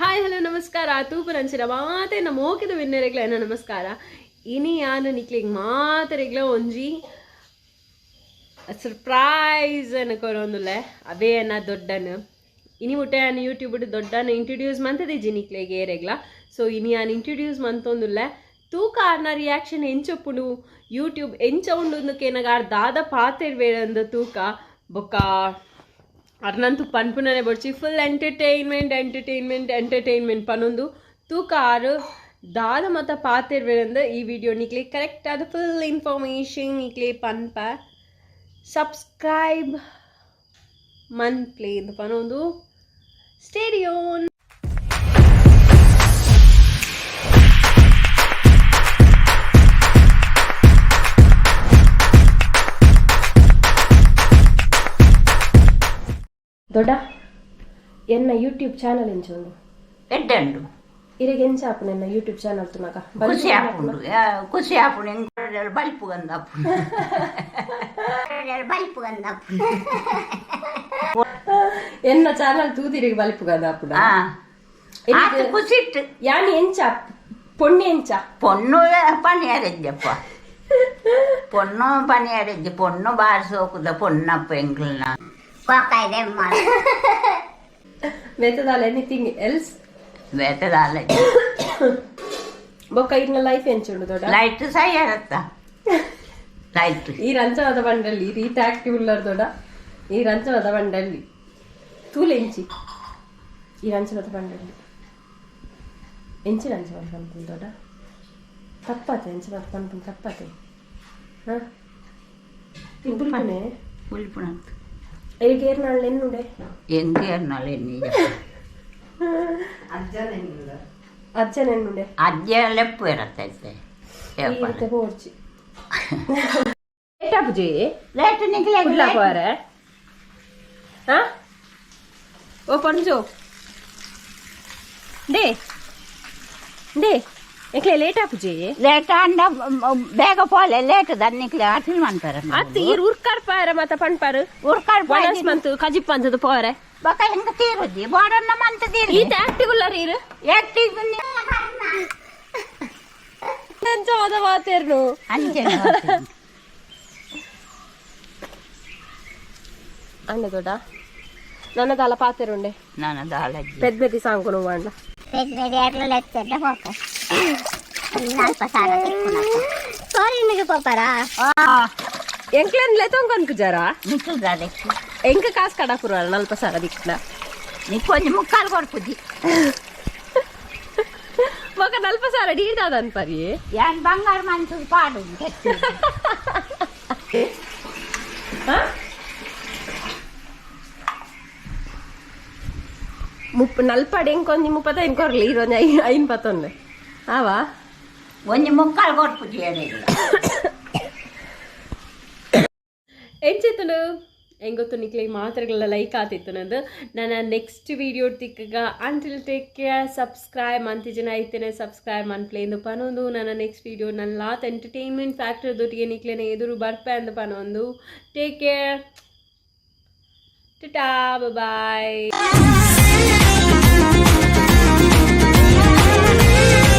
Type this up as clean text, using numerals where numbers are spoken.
Hi hello ನಮಸ್ಕಾರ ತೂಪುನಂಚಿನ ಮಾತೆ ಮೋಕೆದ ವಿನ್ನರೆಗ್ಲ ಎನ್ನ ನಮಸ್ಕಾರ. ಇನಿ ಯಾನು ನಿಕ್ಲೆಗ್ ಮಾತೆರೆಗ್ಲ ಒಂಜಿ ಸರ್ಪ್ರೈಸ್ ಅನ್ನು ಕೊರೊಂದುಲ್ಲೆ ಅವೇ ಎನ್ನ ದೊಡ್ಡನು. ಇನಿ ಮುಟ್ಟ ಯಾನ್ ಯೂಟ್ಯೂಬ್ ದೊಡ್ಡನ ಇಂಟ್ರೊಡ್ಯೂಸ್ ಮಂತದಿಜ್ಜಿ ನಿಕ್ಲೆಗ್ ಏರೆಗ್ಲ. ಸೊ ಇನಿ ಯಾನ್ ಇಂಟ್ರೊಡ್ಯೂಸ್ ಮಂತೊಂದುಲ್ಲೆ ತೂಕ ಆರ್ನ ರಿಯಾಕ್ಷನ್ ಎಂಚೊಪ್ಪುಂಡು ಯೂಟ್ಯೂಬ್ ಎಂಚ ಉಂಡು ಕೇನಗ ಆರ್ ದಾದ ಪಾತೆರ್ಬೇರಂದು ತೂಕ ಬೊಕ್ಕ ಅರ್ನಂತು ಪನ್ಪುನನೆ ಬೊಡ್ಚಿ ಫುಲ್ ಎಂಟರ್ಟೈನ್ಮೆಂಟ್ ಎಂಟರ್ಟೈನ್ಮೆಂಟ್ ಎಂಟರ್ಟೈನ್ಮೆಂಟ್ ಪನೊಂದು ತೂಕ ಆರು ದಾದ ಮತ ಪಾತೆರ್ಬೇರಂದು ಈ ವಿಡಿಯೋ ನಿಕ್ಲೆ ಕರೆಕ್ಟ್ ಆದ ಫುಲ್ ಇನ್ಫಾರ್ಮೇಷನ್ ನಿಕ್ಲೆ ಪನ್ಪ ಸಬ್ಸ್ಕ್ರೈಬ್ ಮನ್ಪ್ಲೆ ಇಂದು ಪನೊಂದು ಸ್ಟೇಡಿಯೋನ್. ದೊಡ್ಡ ಎನ್ನ ಯೂಟ್ಯೂಬ್ ಚಾನಲ್ ಎಂಚುಂಡು ಎಡ್ಡೆಂಡು ಇರೆಗ್ ಎಂಚ ಆಪುಂಡು ಎನ್ನ ಯೂಟ್ಯೂಬ್ ಚಾನಲ್ ತುನಗ? ಖುಷಿ ಆಪುಂಡು, ಖುಷಿ ಆಪುಂಡು. ಎಂಕ್ ಬಲ್ಪು ಗಂದಪ್ಪುಂಡು, ಬಲ್ಪು ಗಂದಪ್ಪುಂಡು. ಎನ್ನ ಚಾನಲ್ ತೂದಿರಿಗೆ ಬಲ್ಪು ಗಂದಪ್ಪುಂಡು. ಆತ್ ಖುಷಿ ಇಟ್ಟು. ಯಾನ್ ಎಂಚ ಪೊಣ್ಣು ಎಂಚ? ಪೊಣ್ಣು ಪನಿಯಾರೆಜ್ಜಪ್ಪ, ಪೊಣ್ಣು ಪನಿಯಾರೆಜ್ಜಿ, ಪೊಣ್ಣು ಬಾರಿ ಸೋಕುದ ಪೊಣ್ಣಪ್ಪ ಎಂಕ್ಲನ. ಬೇತದಾಲ ಎನಿಥಿಂಗ್ ಎಲ್ಸ್? ಬೇತದಾಲ. ಬೊಕ್ಕ ಇರ್ನ ಲೈಫ್ ಎಂಚುಂಡು ದೊಡ್ಡ? ಲೈಟ್ ಸೈಯಾರತ್ತ ಲೈಟ್. ಈ ರಂಚನದ ಬಂಡಲ್ಲಿ ಈ ರೀತಿ ಆಕ್ಟಿವ್ ಉಲ್ಲರ್ ದೊಡ್ಡ. ಈ ರಂಚನದ ಬಂಡಲ್ಲಿ ತೂಲೆಂಚಿ ಈ ರಂಚನದ ಬಂಡಲ್ಲಿ ಎಂಚಿ ರಂಚನ ಪನ್ಪುಂಡು ದೊಡ್ಡ? ತಪ್ಪಾತೆ ಎಂಚಿನ ಪನ್ಪುಂಡು ತಪ್ಪಾತೆ. ಹಾ ಬುಲ್ಪುನೆ. ಉಲ್ಪುಣಂತ. ಎರಿಗೆ ಏರ್ನಾಳ್ ಎನ್ನುಡೆ? ಎಂಗೆ ಏರ್ನಾಳು ಎನ್ನಿ? ಅಜ್ಜನ ಎನ್ನುಡೆ? ಅಜ್ಜ ಲೆಪ್ಪು ಇರತ್ತೈತೆ. ಈ ರೀತಿ ಪೋರ್ಚಿ ಲೇಟ್ ಆಪುಜಿ. ಲೇಟ್ ನಿಕ್ಲೆ. ಕುಡ್ಲ ಪೋರೆ. ಹಾ ಓ ಪಂಜೋ ಡೇ ಡೇ ಎಂಕ್ಲೆ ಲೇಟ್ ಆಪುಜಿ. ಲೇಟ್ ಅಂಡ ಬೇಗ ಪೋಲೆ, ಲೇಟ್ ದನ್ನಿಕ್ಲೆ ಅಟಿಲ್ ಮಾಡ್ತಾರೆ. ಅತ್ ಈರ್ ಉರ್ಕಾರ್ ಪಾರ ಮತ ಪಣ್ಪಾರು. ಉರ್ಕಾರ್. ಒಣಸ್ ಮಂತು ಕಜಿಪ್ ಪಂಚದ ಪೋರೆ. ಬಕ ಹೆಂಗ ತೀರುಜಿ ಬೋಡನ್ನ ಮಂತ ತೀರಿ. ಈತ ಆಕ್ಟಿವ್ ಉಲ್ಲರ್ ಈರ್. ಆಕ್ಟಿವ್. ಎಂಚ ಮತ ಮಾತೇರ್ನು? ಅಂಚೆ. ಅಂಡ ದೊಡ್ಡ ನನ್ನ ದಾಲ ಪಾತೆರುಂಡೆ. ನಾನು ದಾಲ. ಪೆದ್ಮೆತಿ ಸಾಂಕುನು ಮಾಡ್ಲ. ಸಾರಿ ಪೋಪಾರಾ ಎಂಕ್ಲೆನ್ ಲೆತೊಂಕೊನ್ ಕುಜಾರ. ನಿಕ್ಕಲ್ದಾದೆ. ಎಂಕ ಕಾಸ್ ಕಡಪುರ ನಲ್ಪ ಸಾರ ದಿಕ್ನ. ನಿಕ್ಕೊಂಜಿ ಮುಕ್ಕಾಲು ಕೊಡ್ಪುಜಿ. ಮಗ ನಲ್ಪ ಸಾರ ಡೀರ್ದಾದನ್ ಪರಿ. ಯಾನ್ ಬಂಗಾರ ಮನ್ಸು ಪಾಡು. ಮುಪ್ಪ ನಲ್ಪಡೆ ಎಂಕೊಂಜಿ ಮುಪ್ಪತ್ತ ಕೊರ್ಲಿ ಇರೊಂಜಿ ಐನ್ ಪತ್ತೊಂದೆ ಆವಾ. ಒಂಜಿ ಮುಕ್ಕಾಲು ಕೊಡ್ಪುಜಿ ಏನಿಲ್ಲ. ಎಂಚೆತ್ತುಂಡು ಎಂಗೊತ್ತು ನಿಕ್ಲೆ ಮಾತ್ರೆಗಳ ಲೈಕ್ ಆತಿತ್ತು ನಂದು. ನನ್ನ ನೆಕ್ಸ್ಟ್ ವೀಡಿಯೋ ತಿಕ್ಕಗ ಅಂಟಿಲ್ ಟೇಕ್ ಕೇರ್. ಸಬ್ಸ್ಕ್ರೈಬ್ ಮಂತಿ ಜನ ಐತೇನೆ ಸಬ್ಸ್ಕ್ರೈಬ್ ಮನ್ಪ್ಲೆ ಇಂದು ಪನೊಂದು. ನನ್ನ ನೆಕ್ಸ್ಟ್ ವೀಡಿಯೋ ನನ್ನ ಲಾತ್ ಎಂಟರ್ಟೈನ್ಮೆಂಟ್ ಫ್ಯಾಕ್ಟರ್ ದೊಟ್ಟಿಗೆ ನಿಕ್ಲೆನ ಎದುರು ಬರ್ಪೆ ಅಂದು ಪನೊಂದು. Take care, tata, boy.